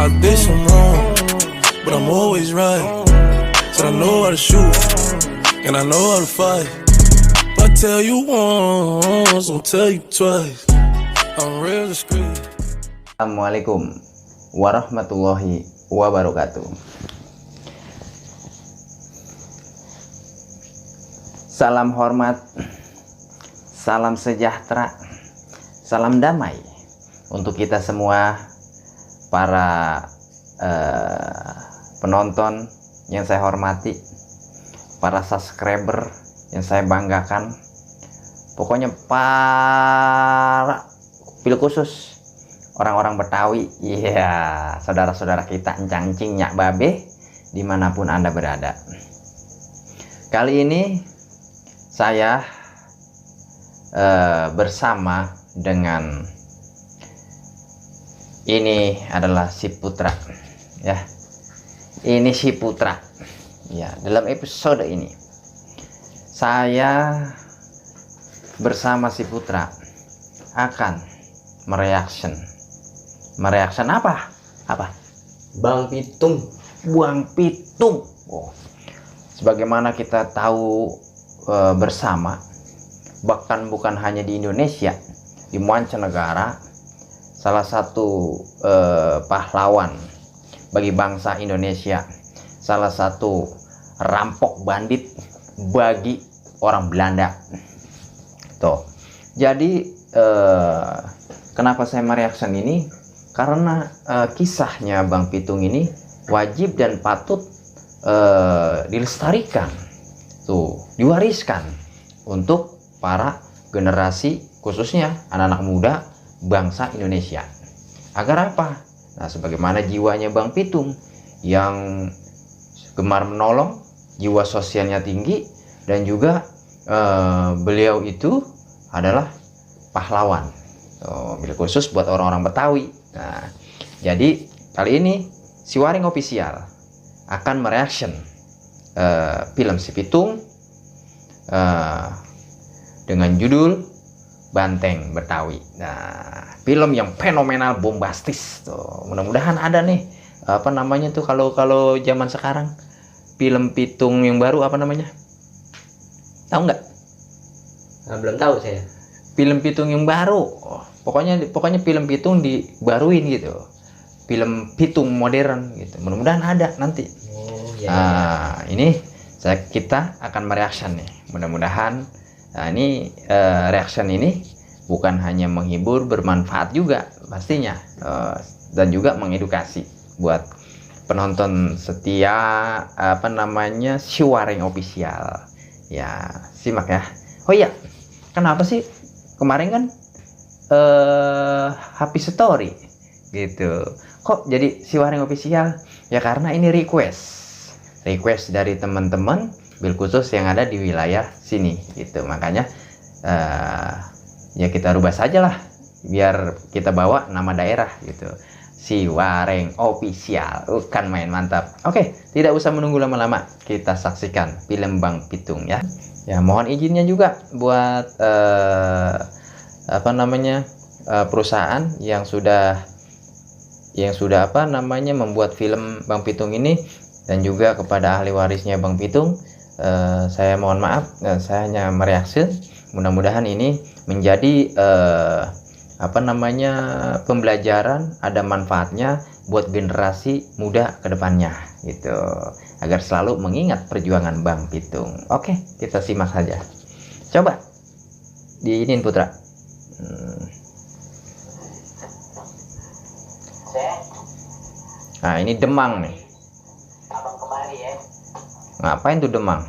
I did some wrong, but I'm always right. Said I know how to shoot, and I know how to fight. If I tell you once, I'll tell you twice. I'm real discreet. Assalamualaikum warahmatullahi wabarakatuh. Salam hormat, salam sejahtera, salam damai untuk kita semua para penonton yang saya hormati, para subscriber yang saya banggakan, pokoknya para pil khusus orang-orang Betawi, iya, saudara-saudara kita encang-encing nyak babe dimanapun Anda berada. Kali ini saya bersama dengan ini adalah si Putra, ya. Ini si Putra, ya. Dalam episode ini saya bersama si Putra akan mereaction apa? Bang Pitung. Bang Pitung. Oh. Sebagaimana kita tahu bersama, bahkan bukan hanya di Indonesia, di mancanegara, salah satu pahlawan bagi bangsa Indonesia, salah satu rampok bandit bagi orang Belanda. Tuh. Jadi kenapa saya mereaction ini? Karena kisahnya Bang Pitung ini wajib dan patut dilestarikan, tuh, diwariskan untuk para generasi, khususnya anak-anak muda bangsa Indonesia. Agar apa? Nah, sebagaimana jiwanya Bang Pitung yang gemar menolong, jiwa sosialnya tinggi, dan juga beliau itu adalah pahlawan. Bil khusus buat orang-orang Betawi. Nah, jadi kali ini si Waring Official akan mereaction film si Pitung dengan judul Banteng Betawi. Nah, film yang fenomenal, bombastis. Tuh, mudah-mudahan ada nih apa namanya tuh kalau zaman sekarang film Pitung yang baru apa namanya? Tahu nggak? Nah, belum tahu saya. Film Pitung yang baru, pokoknya film Pitung dibaruin gitu, film Pitung modern gitu. Mudah-mudahan ada nanti. Oh ya. Ini kita akan mereaction nih. Mudah-mudahan ini reaction ini bukan hanya menghibur, bermanfaat juga pastinya, dan juga mengedukasi buat penonton setia apa namanya si Waring Official. Ya, simak ya. Oh iya, kenapa sih kemarin kan Happy Story gitu, kok jadi si Waring Official? Ya karena ini request dari teman-teman bil khusus yang ada di wilayah sini gitu. Makanya ya kita rubah saja lah biar kita bawa nama daerah gitu, si Waring Official. Kan main mantap. Oke, tidak usah menunggu lama-lama, kita saksikan film Bang Pitung ya. Ya, mohon izinnya juga buat apa namanya perusahaan yang sudah apa namanya membuat film Bang Pitung ini, dan juga kepada ahli warisnya Bang Pitung. Saya mohon maaf, saya hanya mereaksi. Mudah-mudahan ini menjadi apa namanya pembelajaran, ada manfaatnya buat generasi muda ke depannya gitu, agar selalu mengingat perjuangan Bang Pitung. Oke, kita simak saja. Coba diinin Putra. Nah, ini Demang nih. Abang kemari ya. Ngapain tuh Demang?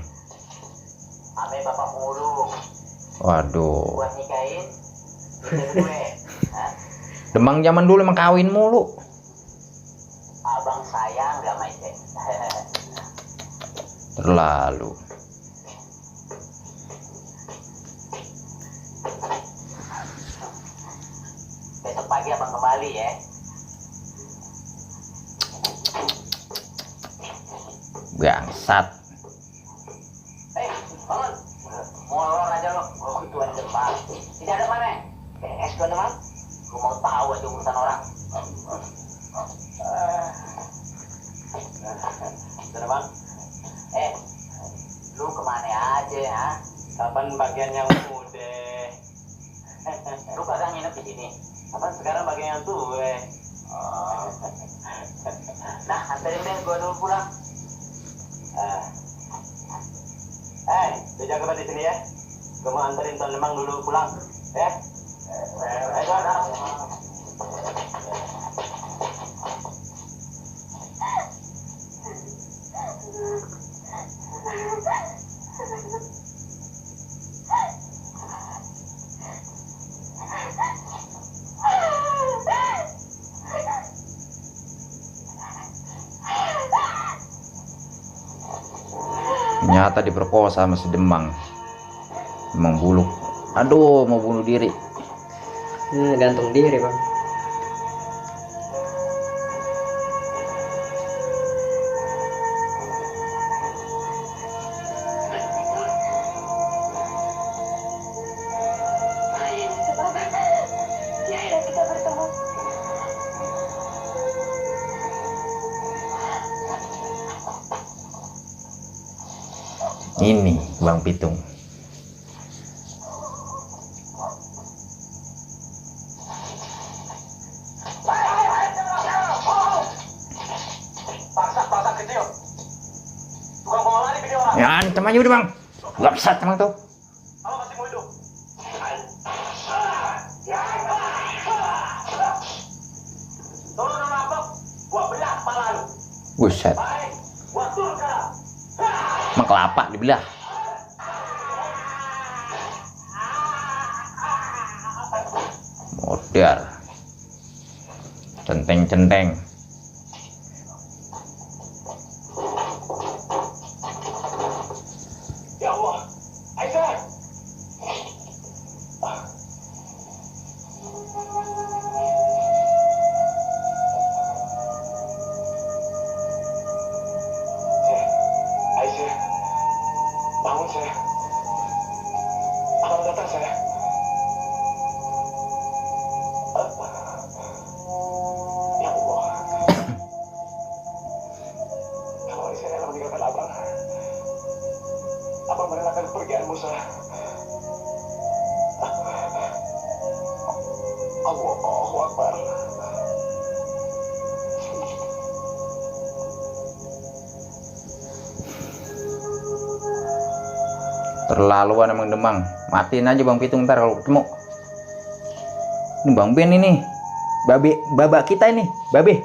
Ame bapak mulu. Waduh. Buat nikahin gue. Hah? Demang zaman dulu emang kawin mulu. Abang sayang gak main deh. Terlalu. Besok pagi abang kembali ya. Bangsat. Bangun. Molor aja lo. Oh, tuan depan. Tidak ada mana? PS tuan depan. Gue mau tahu aja urusan orang. bagian yang udah. Lu kagak nginep di sini. Apa sekarang bagian yang tuh, Nah, anterin deh gua dulu pulang. Lu jaga di sini ya. Gua mau anterin Tuan Lemang dulu pulang, ya. Ternyata diperkosa sama si Demang. Demang Buluk. Aduh, mau bunuh diri. Gantung diri bang. Ini Bang Pitung. Ya, ancam aja udah bang. Gak bisa emang tuh. Buset. Emang kelapa dibelah. Modar. Centeng-centeng. Ya Allah, Aisyah. Aisyah, bangun saya. Abang datang saya. Ya Allah. Kalau Aisyah rela meninggalkan abang, abang merelakan kepergian Musa. Allahu Akbar. Terlaluan emang Demang. Matiin aja Bang Pitung ntar kalau ketemu. Ini Bang Ben ini. Babak kita ini, Babe.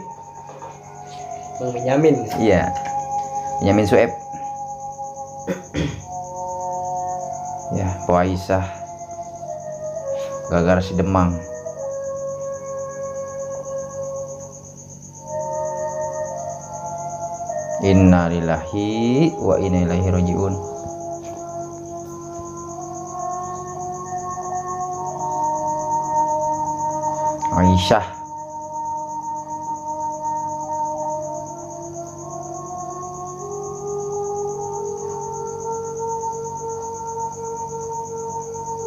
Bang Benyamin. Iya. Benyamin Sueb. Ya, Po Aisyah. Gara-gara si Demang. Inna lillahi wa inna ilaihi rajiun. Aisyah.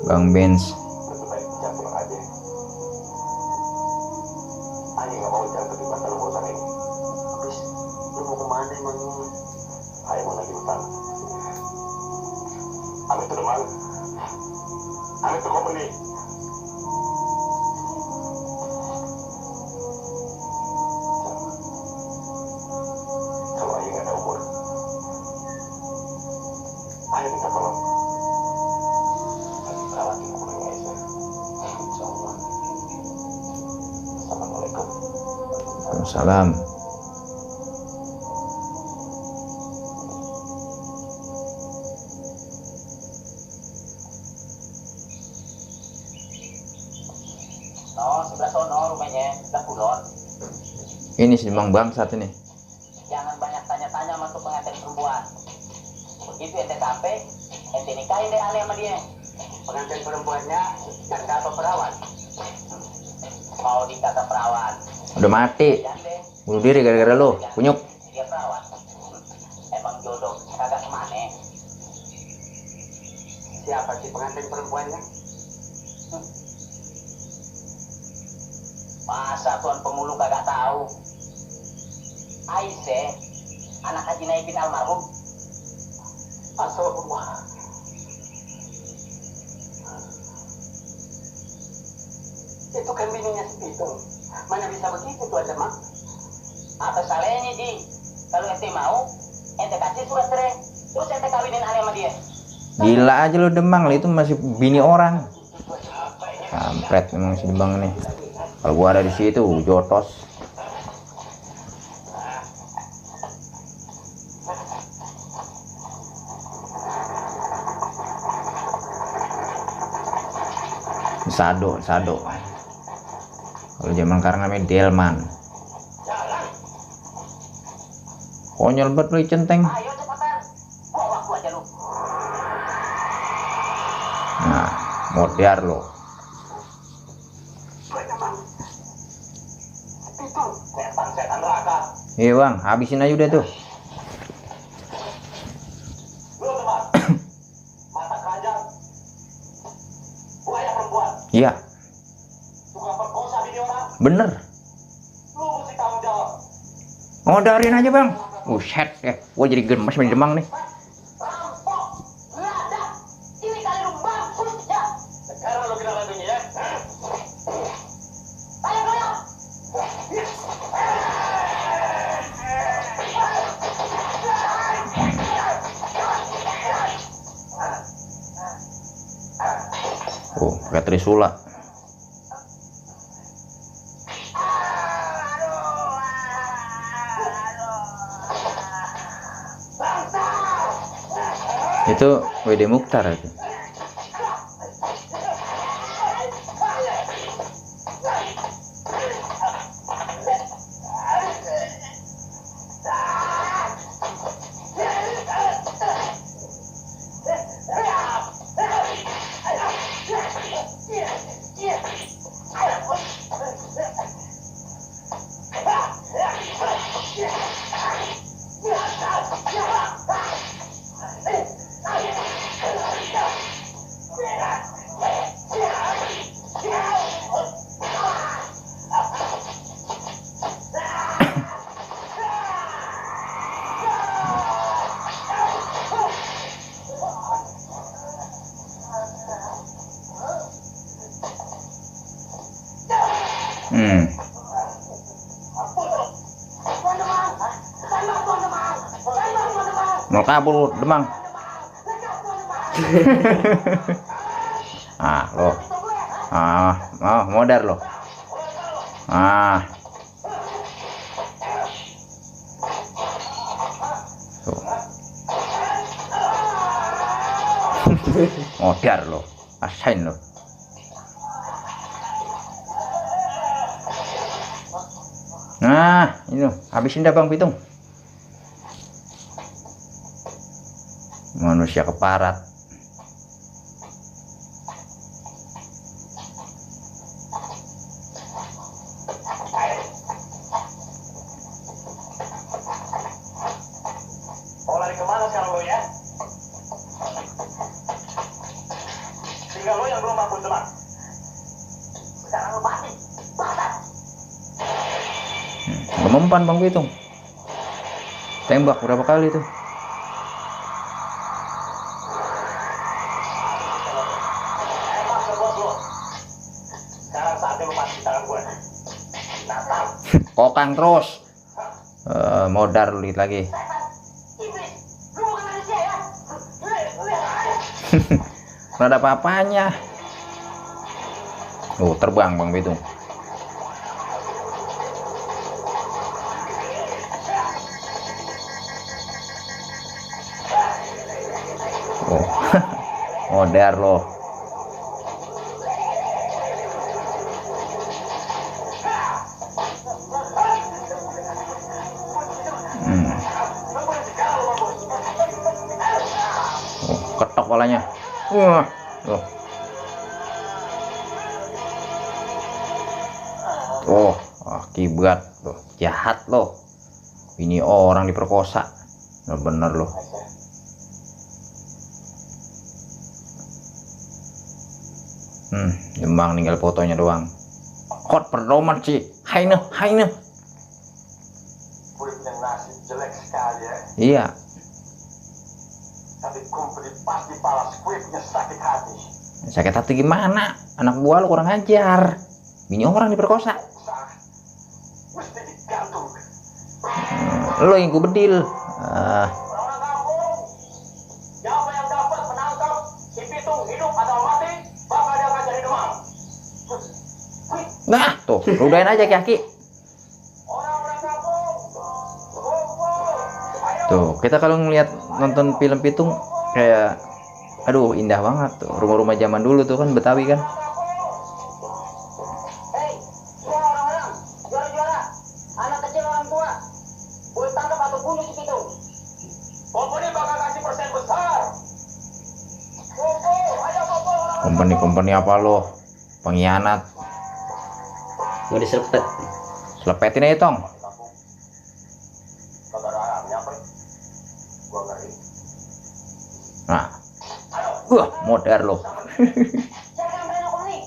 Bang Benz. Lebih baik jangan pulang aja. Ayo nggak mau jalan terlibat dalam urusan ini. Habis, lu mau kemana emang? Ayo mau lagi utang. Amit tuh demang. Amit tuh company. Kalau ayo nggak ada umur, ayo minta tolong. Assalamualaikum. Salam. Sebelah sono rumahnya, sebelah kulon. Ini si Demang bangsat ini. Jangan banyak tanya-tanya sama tuh pengantin perempuan. Begitu ente sampai, ente nikahin deh Ale sama dia. Pengantin perempuannya dan kata perawan. Mau dikata perawan. Udah mati. Jangan deh, Bunuh diri gara-gara lo, kunyuk. dia perawan. Emang jodoh kagak kemana. Siapa sih pengantin perempuannya? Masa tuan pemulu kagak tahu? Aisyah, anak Haji Naibin almarhum. Astagfirullah. Itu kan bininya si Pitung. Mana bisa begitu tuh ada mak? Apa salahnya Ji? Kalau ente mau, ente kasih surat cerai, terus ente kawinin Ale sama dia. Gila aja lo Demang, itu masih bini orang. Kampret emang si Demang nih. Kalau gua ada di situ, jotos. Sado. Kalau zaman sekarang namanya Delman. Konyol banget lu centeng. Ayo cepetan, gua waktu aja lu. Nah, modar lo. Pitung, setan neraka. Iya bang, habisin aja udah tuh. Lu teman, mata keranjang, buaya perempuan, Iya, tukang perkosa bini orang, bener. lu mesti tanggung jawab. Modarin aja bang. Buset ya, gua jadi gemes main Demang nih. Rampok, ladak, ini kali lu mampus ya. Sekarang lu kena lagunya ya. Ayo. Oh, pakai trisula. Itu WD Mukhtar itu. Mau kabur Demang. Lo. Modar lo. Tuh. Modar lo. Asain lo. Nah, ini habisin dah Bang Pitung. Manusia keparat. Mau lari kemana sekarang lo ya? Tinggal lo yang belum mampu teman. Sekarang lo mati. Batas. Mempan Bang Pitung. Tembak berapa kali tuh? Sekarang saatnya lo mati di tangan gue. Natal. Kokang terus. Modar lu dikit lagi. Iblis, lu bukan manusia ya? Nggak ada apa-apanya. Terbang Bang Pitung. Modar lo. Ketok palanya. Loh. Akibat loh, jahat loh. Ini orang diperkosa. Bener loh. Demang tinggal fotonya doang. Hot perdoman sih. Haine. Kulit yang nasib jelek sekali ya. Iya. Tapi kumpul pasti balas, gue punya sakit hati. Sakit hati gimana? Anak buah lu kurang ajar. Bini orang diperkosa. Mesti digantung. Lo yang gue bedil. Orang kampung, siapa yang dapat menangkap si Pitung hidup atau mati, bakal dia akan jadi demam. Nah, tuh, ludahin aja kaki. Orang-orang kampung, kumpul. Ayo. Tuh, kita kalau ngeliat nonton film Pitung kayak aduh indah banget tuh. Rumah-rumah zaman dulu tuh kan Betawi kan. Hei, semua orang-orang, juara-juara, anak kecil orang tua, boleh tangkap atau bunuh si Pitung. Komponi bakal kasih persen besar. Kumpul, ayo kumpul orang-orang. Kompeni apa lo? Pengkhianat. Mau diserpet. Selepetin aja tong. Kagak ada Arabnya, Pak. Gua ngeri. Nah, modar lo. Jangan berani aku nih.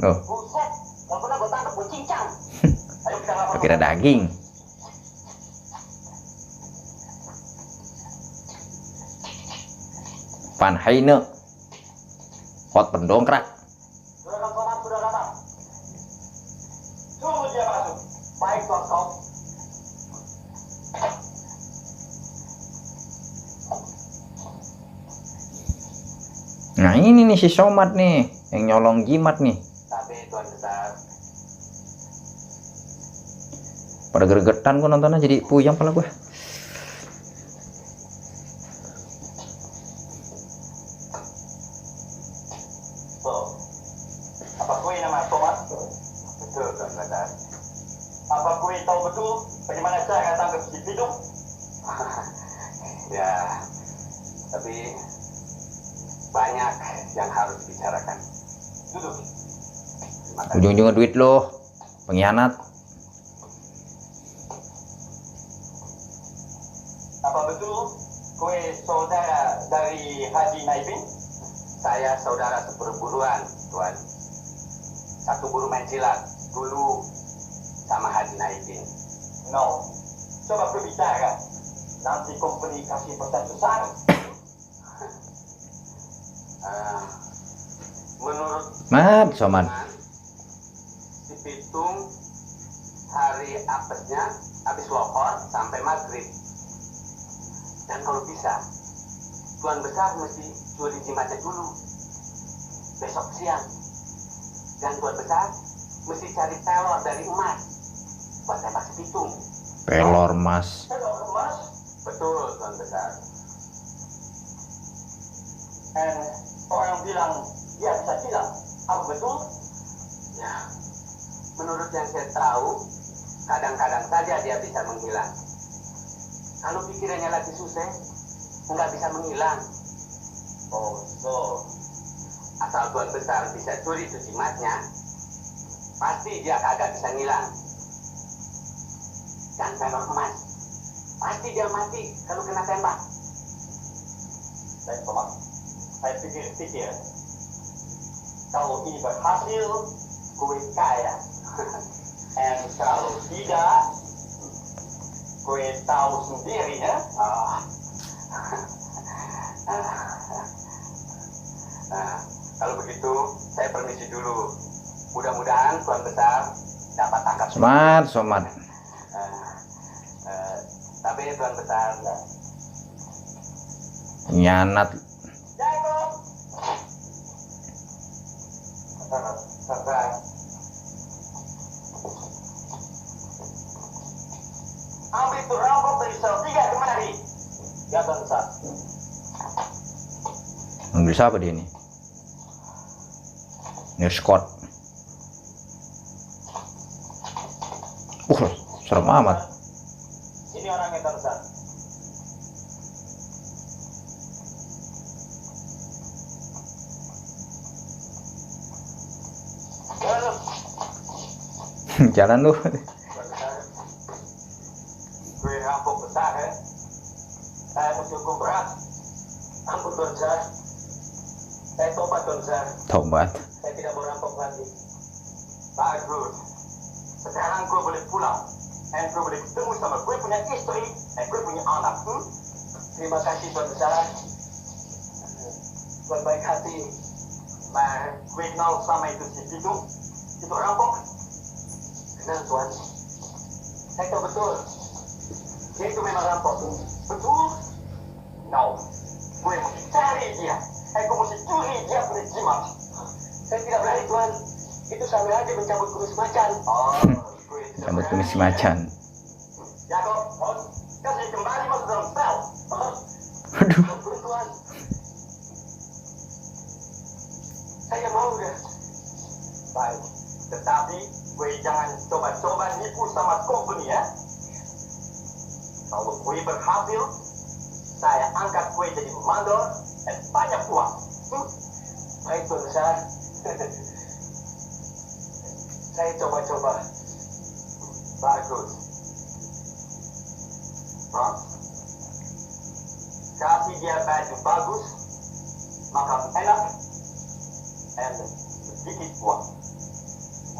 Oh, Buset, gak pernah gua tangkap, gua cincang. Ayo kita lapor. kira daging. Van Heine. Hot pendongkrak. Juragan Somad sudah datang. Suruh dia masuk. Baik, Tuan Kau. Nah ini nih si Somad nih, yang nyolong jimat nih. Tapi Tuan Besar, Pada gregetan gua nontonnya jadi puyeng pala gua. so, apa kue nama Somad? Betul, Tuan Besar. Apa kue tahu betul bagaimana cara tangkap si Pitung? Ya, tapi banyak yang harus dibicarakan. Duduk. Terima kasih. Ujung-ujungnya duit lo, pengkhianat. Apa betul kue saudara dari Haji Naibin? Saya saudara seperguruan, Tuan. Satu guru main silat dulu sama Haji Naibin. No, coba berbicara. Nanti company kasih persen besar. Menurut Somad. si Pitung hari apesnya habis lohor sampai maghrib. Dan kalau bisa, Tuan Besar mesti jual jimatnya dulu. Besok siang. Dan Tuan Besar mesti cari telur dari emas buat tembak si Pitung. Pelor mas. Telur emas? Betul, Tuan Besar. Orang bilang dia bisa hilang. Apa betul? Ya, menurut yang saya tahu, kadang-kadang saja dia bisa menghilang. Kalau pikirannya lagi susah, nggak bisa menghilang. Oh, so. Asal Tuan Besar bisa curi itu jimatnya, pasti dia kagak bisa ngilang. Dan pelor emas, pasti dia mati kalau kena tembak. Baik, Pak. Saya pikir-pikir, kalau ini berhasil, gue kaya. Dan kalau tidak, gue tahu sendiri ya. Nah, kalau begitu, saya permisi dulu. Mudah-mudahan Tuan Besar dapat tangkap. Somad. Tapi Tuan Besar, Pengkhianat. ambil itu rampok dari sel 3 kemari. Ya, Tuan Besar. Manggil siapa dia ini? Ini Scott. Serem amat. Ini orangnya, Tuan Besar. Jalan lu. Gue rampok besar ya. Saya mesti hukum berat. Ampun Tuan Besar. Saya tobat Tuan Besar. Tobat. Saya tidak mau rampok lagi. Bagus. Sekarang gue boleh pulang. Dan gue boleh ketemu sama gue punya istri. Dan gue punya anak. Terima kasih Tuan Besar. Tuan baik hati. Gue kenal sama itu si Pitung. Itu rampok. Kenal tuan. Saya tahu betul. Dia itu memang rampok. Betul? No. Gue mesti cari dia. Aku mesti curi dia punya jimat. Saya tidak berani tuan. Itu sama aja mencabut kumis macan. Oh, gue tidak Rambut berani. kumis macan. Jago, kasih kembali masuk dalam sel. Aduh. Ampun tuan. Saya mau deh. Baik, tetapi gue jangan coba-coba nipu sama company ya. Kalau gue berhasil, saya angkat gue jadi mandor dan banyak uang. Baik tuan besar. Saya coba-coba. Bagus. Bang, kasih dia baju bagus, makan enak, and sedikit uang.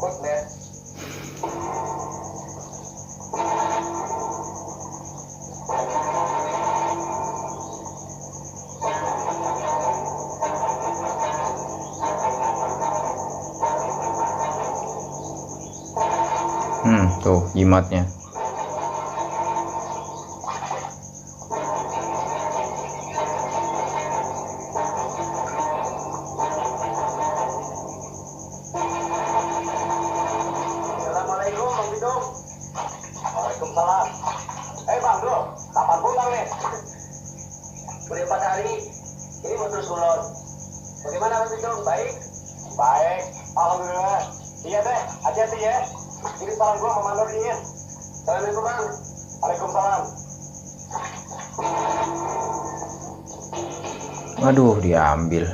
Good man. Tuh jimatnya. Assalamualaikum Bang Bidung. Waalaikumsalam. Bang Bro, kapan pulang nih? Udah 4 hari. Ini mau terus kulon. Bagaimana Bang Bidung? Baik? Baik, alhamdulillah. Iya deh, hati-hati ya. Ini salam gua sama Mandor dingin. Assalamualaikum Bang. Waalaikumsalam. Aduh, diambil.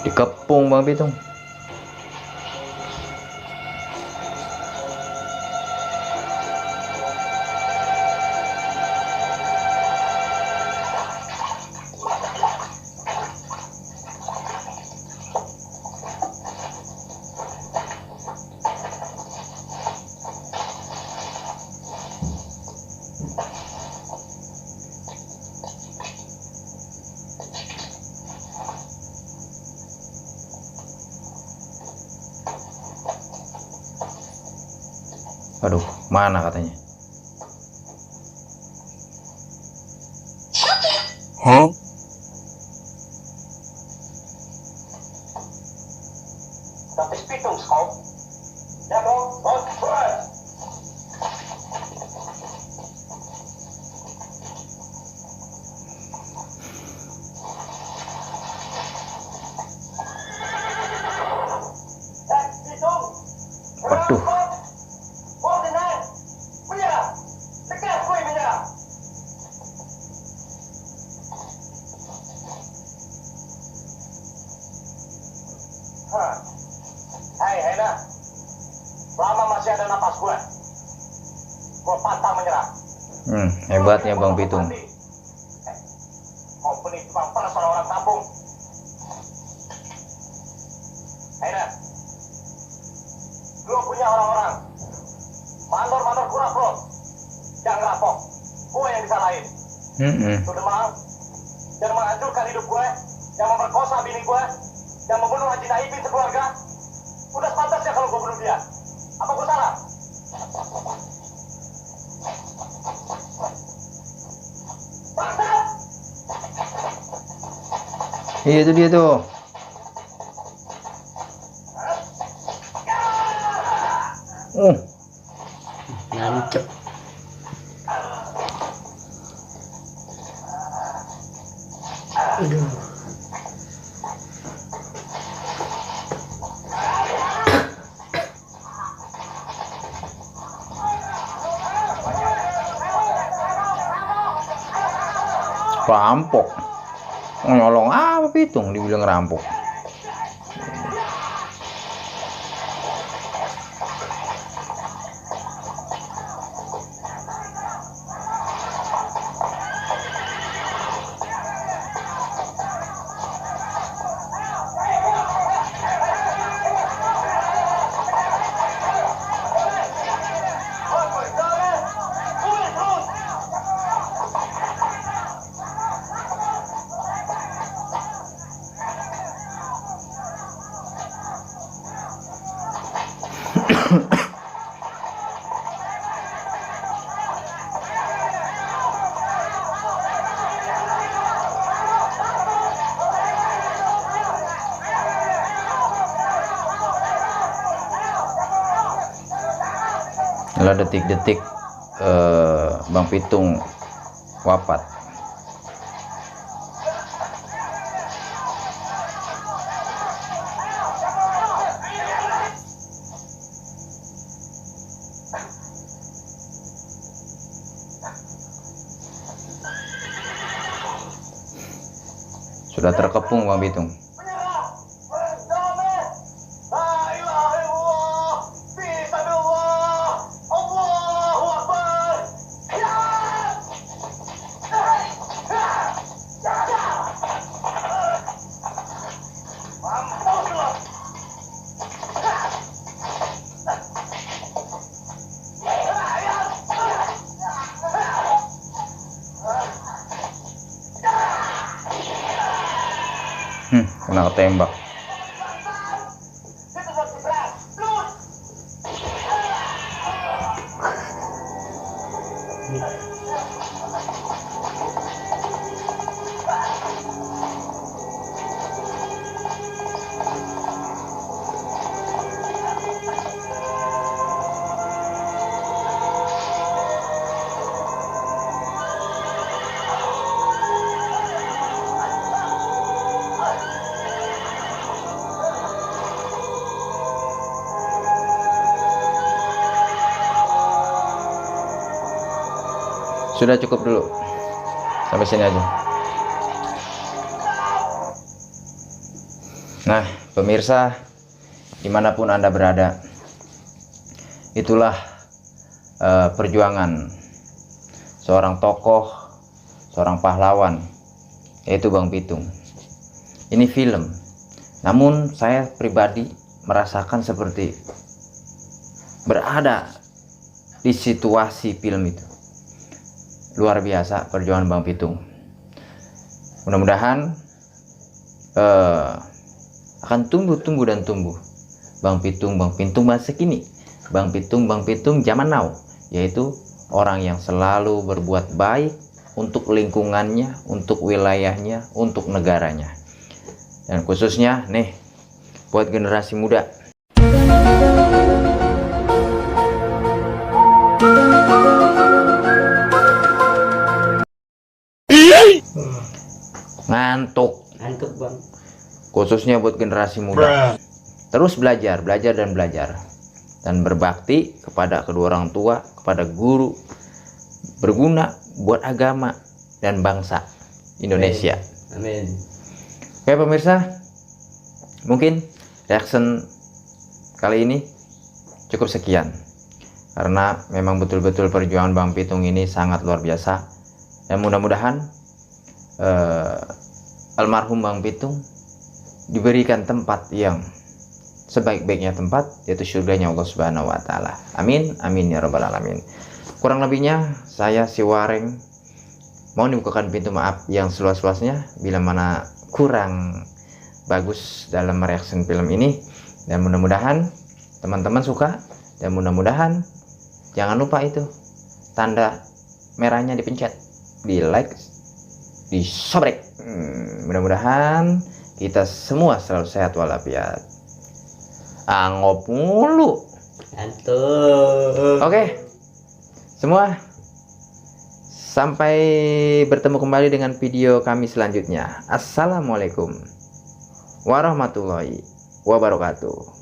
Dikepung Bang Pitung. Aduh, mana katanya? Huh? Dat is Pietums school. Ja, Bro. Vooruit. Pietum. Waduh. Ordenaar. Menyerah. Tegas gue menyerah. Hai, Hena. Selama masih ada napas gue pantang menyerah. Hebatnya Bang Pitung. Company cuma peras orang kampung. Hena, lu punya orang-orang. Mandor-mandor kurang bro. Jangan rapok. Gue yang disalahin. Lu demam. Yang menghancurkan hidup gue. Yang memperkosa bini gue. Yang membunuh Haji Naipin sekeluarga. Udah pantasnya kalau gue bunuh dia. Apa gue salah? Pantas! Iya, itu dia tuh. Nancep. Aduh. Rampok. Nyolong apa Pitung dibilang rampok. Inilah detik-detik Bang Pitung wafat. Sudah terkepung Bang Pitung. Kena ketembak. Sudah cukup dulu, sampai sini aja. Nah pemirsa, dimanapun Anda berada, itulah perjuangan seorang tokoh, seorang pahlawan, yaitu Bang Pitung. Ini film, namun saya pribadi merasakan seperti berada di situasi film itu. Luar biasa perjuangan Bang Pitung. Mudah-mudahan akan tumbuh dan tumbuh Bang Pitung masa kini, Bang Pitung zaman now, yaitu orang yang selalu berbuat baik untuk lingkungannya, untuk wilayahnya, untuk negaranya, dan khususnya nih buat generasi muda. Ngantuk Bang. Khususnya buat generasi muda, terus belajar dan berbakti kepada kedua orang tua, kepada guru, berguna buat agama dan bangsa Indonesia. Amin. Oke pemirsa, mungkin reaction kali ini cukup sekian, karena memang betul-betul perjuangan Bang Pitung ini sangat luar biasa, dan mudah-mudahan almarhum Bang Pitung diberikan tempat yang sebaik-baiknya tempat, yaitu surganya Allah Subhanahu wa Ta'ala. Amin, amin ya Rabbal Alamin. Kurang lebihnya saya si Wareng mohon dibukakan pintu maaf yang seluas-luasnya bila mana kurang bagus dalam reaction film ini, dan mudah-mudahan teman-teman suka, dan mudah-mudahan jangan lupa itu tanda merahnya dipencet, di like, di sobrek. Mudah-mudahan kita semua selalu sehat walafiat. Angop mulu. Oke, semua, sampai bertemu kembali dengan video kami selanjutnya. Assalamualaikum warahmatullahi wabarakatuh.